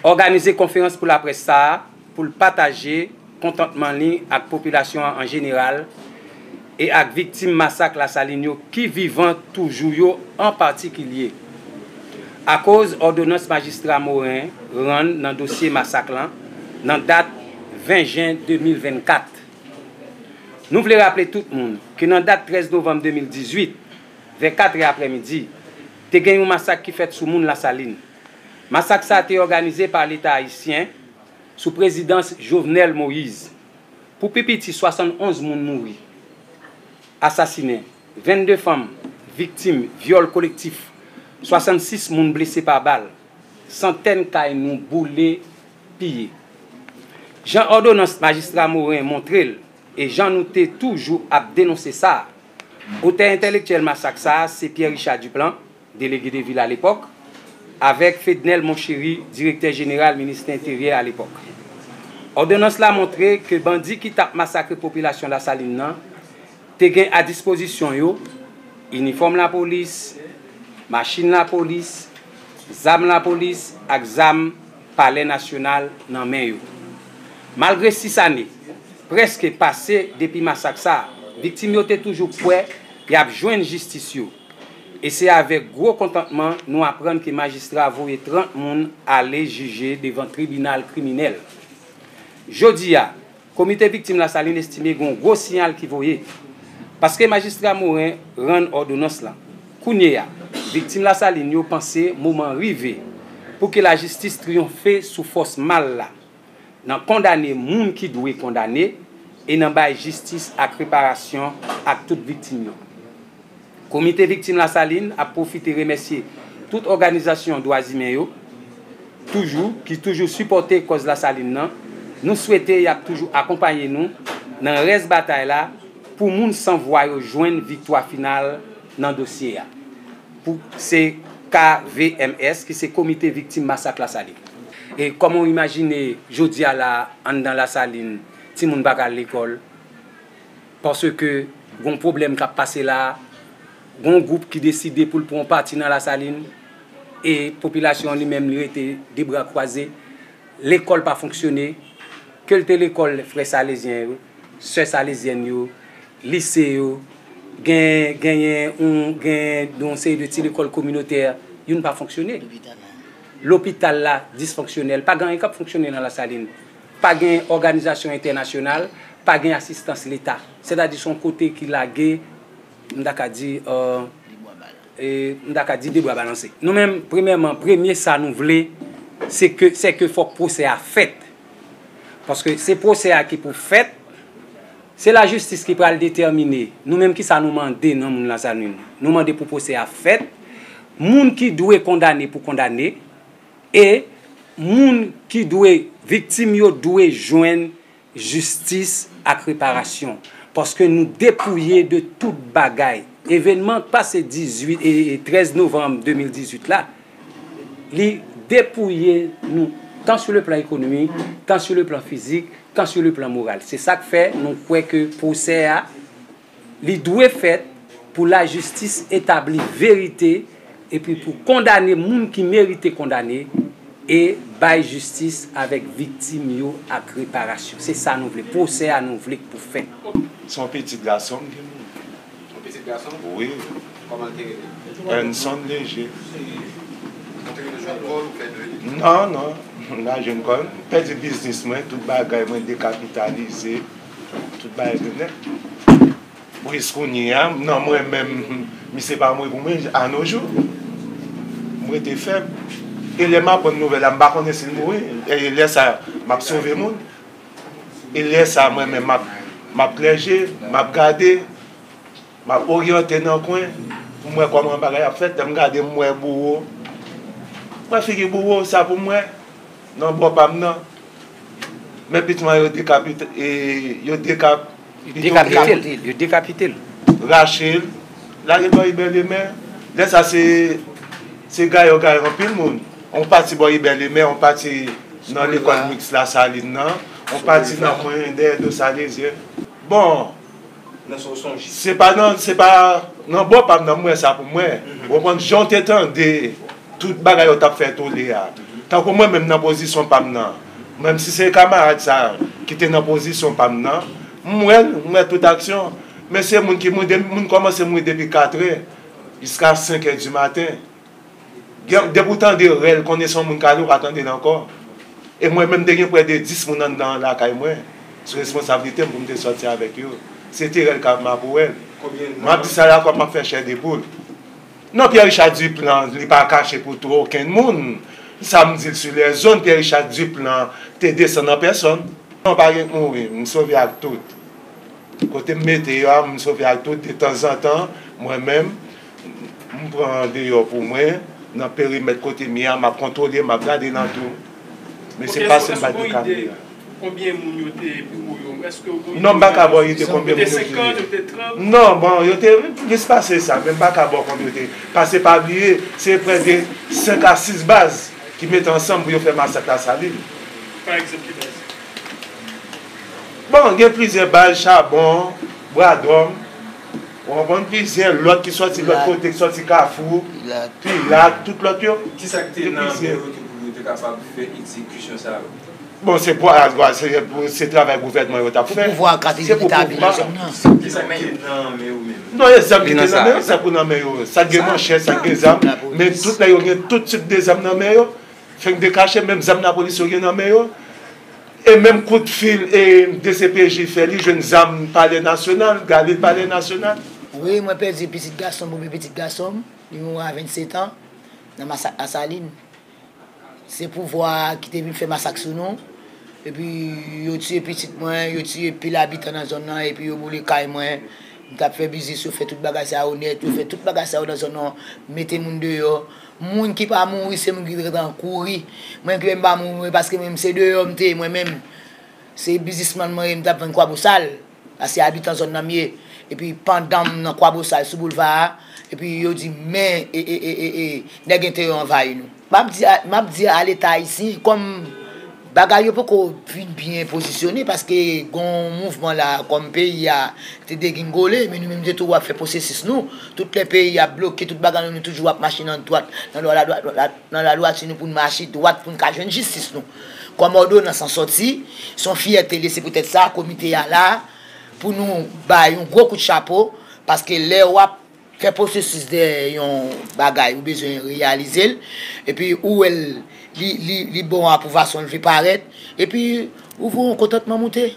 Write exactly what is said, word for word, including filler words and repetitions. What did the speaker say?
òganize konferans pou laprès sa a pou l pataje kontantman li ak popilasyon an an jeneral e ak viktim masak Lasalin yo ki vivan toujou yo an patikilye, akoz òdonans Majistra Morin rann nan dosye masak lan nan dat ven jen de mil vennkat. Nou vle raple tout moun ke nan dat trèz novanm de mil dizuit, vè katrè aprèmidi, te gen yon masak ki fèt sou moun Lasalin. Masak sa a te òganize pa Leta ayisyen sou prezidans Jovenel Moïse. Pou pi piti, swasannonz moun mouri, asasinen, vennde fanm viktim vyòl kolektif, swasannsis moun blese pa bal, santèn kay nou boule, piye. Jan òdonans Majistra Morin montre l, e jan nou te toujou ap denonse sa, otè entèlektyèl masak sa a se Pierre Richard Duplan, delege de vil alepòk, avèk Fednel Monchéry, direktè jeneral Ministè Enteryè alepòk. Òdonans la montre ke bandi ki t ap masakre popilasyon Lasalin nan te gen a dispozisyon yo inifòm lapolis, machin lapolis, zam lapolis ak zam Palè Nasyonal nan men yo. Malgre sis ane prèske pase depi masak sa a, viktim yo te toujou kwè y ap jwenn jistis yo. E se avèk gwo kontantman nou aprann ke majistra voye trant moun ale jije devan tribinal kriminèl. Jodi a, Komite Viktim Lasalin estime gen yon gwo siyal ki voye, paske Majistra Morin rann òdonans lan. Kounye a, viktim Lasalin yo panse moman rive pou ke lajistis triyonfe sou fòs mal la, nan kondane moun ki dwe kondane e nan bay jistis ak reparasyon ak tout viktim yo. Komite Viktim Lasalin ap pwofite remèsye tout òganizasyon dwa imen yo, toujou, ki toujou sipòte kòz Lasalin nan. Nou swete y ap toujou akonpaye nou nan rès batay la pou moun san vwa yo jwenn viktwa final nan dosye a. Pou se K V M S, ki se Komite Viktim Masak Lasalin. E kòman w imajine jodi a la, anndan Lasalin, timoun pa ka al lekòl, paske gon pwoblèm k ap pase la, gon gwoup ki deside pou l pran yon pati nan Lasalin, e popilasyon an li menm li rete de bra kwaze, lekòl pa fonksyone, ke l te lekòl frè salezyen yo, sè salezyèn yo, lise yo, gen, genyen yon, gen yon seri de ti lekòl kominotè, youn pa fonksyone. Lopital la disfonksyonèl, pa gen anyen k ap fonksyone nan Lasalin. Pa gen òganizasyon entènasyonal, pa gen asistans Leta. Sètadi se yon kote ki lage, m ta ka di, euh, e, m ta ka di de bra balanse. Nou menm, premyèman, premye sa nou vle, se ke, se ke fòk pwosè a fèt. Paske se pwosè a ki pou fèt, se lajistis ki pral detèmine nou menm kisa nou mande nan moun Lasalin. Nou mande pou pwosè a fèt, moun ki dwe kondane pou kondane, e moun ki dwe, viktim yo dwe jwenn jistis ak reparasyon. Paske nou depouye de tout bagay. Evènman k pase dizuit e, e trèz novanm de mil dizuit la, li depouye nou, tan sou le plan ekonomik, tan sou le plan fizik, tan sou le plan moral. Se sa k fè nou kwè ke pwosè a, li dwe fèt pou lajistis etabli verite epi pou kondane moun ki merite kondane e bay jistis avèk viktim yo ak reparasyon. Se sa nou vle. Pwosè a nou vle k pou fèt. Se yon pitit gason m gen, wi. Yon pitit gason? Wi. Kòman l te rele? Ernson Léger. Ou te rele jwenn kò l ou fè dwe li? Non, non. M pa jwenn kò l. M pèdi biznis mwen, tout bagay mwen dekapitalize. Tout bagay vin nèt. Pou jis kounye a, nan mwen menm, misye pa mouri pou mwen, a no jou. M rete fèb. E lè m aprann nouvèl la, m pa konnen si l mouri. E lè sa, m ap sove moun. E lè sa, mwen menm, m ap, m ap klèje, m ap gade, m ap oryante nan kwen, pou m wè kòman bagay ap fèt. Lè m gade, m wè bouwo. M wè figi bouwo, sa pou m wè, nan bò pa m nan. Men pitit mwen yo dekapite, e, yo dekap-, yo dekapite l, yo dekapite l. Rache l, lage l bò Ibè Lemè. Lè sa se, se gayo gayo anpil moun. On pati bò Ibè Lemè, on pati nan lekòl miks Lasalin nan, on pati nan kwen dèyè do Salezyen. Bon, se pa nan, se pa nan bò pa m nan m wè sa pou m wè. Ou konprann jan w te tande tout bagay yo t ap fè tole a. Tankou mwen menm nan pozisyon pa m nan, menm si se kamarad sa ki te nan pozisyon pa m nan, m wè l, m wè tout aksyon. Men se moun ki mouri, moun kòmanse mouri depi katrè jiska senkè di maten. Gen, depi w tande rèl, konnen se yon moun k ale, w pa tande l ankò. E mwen menm, te gen prè de dis moun anndan lakay mwen, sou responsablite m pou m te sòti avèk yo. Se te rèl k ap mapou rèl. Mwen ap di sa la, kòm m ap fè chè de poul. Non, Pierre Richard Duplan, li pa kache pou twò okenn moun. Sa m di l sou lèzonn, Pierre Richard Duplan te desann an pèsòn. Non, pa gen k mouri, m sove ak tout. Kote m mete yo a, m sove ak tout. Detanzantan, mwen menm, m pran deyò pou mwen, nan perimèt kote m ye a, m ap kontwole, m ap gade nan tou. Men se pa sèl m pa gen kamera. Konbyen moun yo te pou yo? Èske w gon ide? Non, m pa ka ba w ide konbyen moun yo te ye. Yo te senkant, yo te trant? Non, bon, yo te plis pase sa, men m pa ka ba w konbyen yo te ye. Paske pa bliye, se prè de senk a sis baz ki mete ansanm pou yo fè masak Lasalin. Pa egzanp, ki baz? Bon, gen plizyè baz, Chabon, Bwadòm, ou konprann, plizyè lòt ki sòti lòt kote, ki sòti Kafou, Pilat, tout lòt yo. Kisa ki te nan men yo ki pou yo te kapab fè egzekisyon sa yo? Bon, se pou, se pou, se travay gouvènman yo t ap fè. Pou pouvwa a ka te vin etabli nan zòn nan. Kisa ki te nan men yo menm? Non, e zam ki te nan men yo, sa pou nan men yo. Sa k gen manchèt, sa k gen zam, men tout nèg yo gen tout tip de zam nan men yo. Fenk dekache, menm zam lapolis yo gen nan men yo. E menm kout fil e D C P J fè li jwenn zam Palè Nasyonal, gade Palè Nasyonal. Wi, mwen pèdi pitit gason m, premye pitit gason m, li mouri a vennsetan, nan masak Lasalin. Se pouvwa a ki te vin fè masak sou nou. Epi yo tiye pitit mwen, yo tiye pil abitan nan zòn nan, epi yo boule kay mwen. M t ap fè biznis, yo fè tout bagay sa yo nèt, yo fè tout bagay sa yo nan zòn nan, mete moun deyò. Moun ki pa mouri, se moun ki te gentan kouri. Mwen ki menm pa mouri, paske mwen menm se deyò m te ye, mwen menm. Se biznismann mwen ye, m t ap vann Kwabosal. Paske abitan zòn nan m ye. Epi pandan m nan Kwabosal sou boulva a, epi yo di men e, e, e, e, e, nèg entè yo anvayi nou. M ap di a, m ap di a Leta ayisyen, kòm bagay yo poko vin byen pozisyone, paske gon mouvman la, kòm peyi a te degingole, men nou menm nou te tou ap fè pwosesis nou. Tout lè peyi a bloke, tout bagay nou, nou toujou ap mache nan dwat, nan lwa, ladwat, la, nan ladwati nou pou n mache dwat, pou n ka jwenn jistis nou. Kòm òdonans an sòti, se yon fyète li ye, se poutèt sa komite a la, pou nou bay yon gwo kout chapo, paske lè w ap fè pwosesis dèyè yon bagay, ou bezwen reyalize l, epi ou wè l, li, li, li bon aprouvasyon, l vle parèt, epi ou voye yon kontantman moute.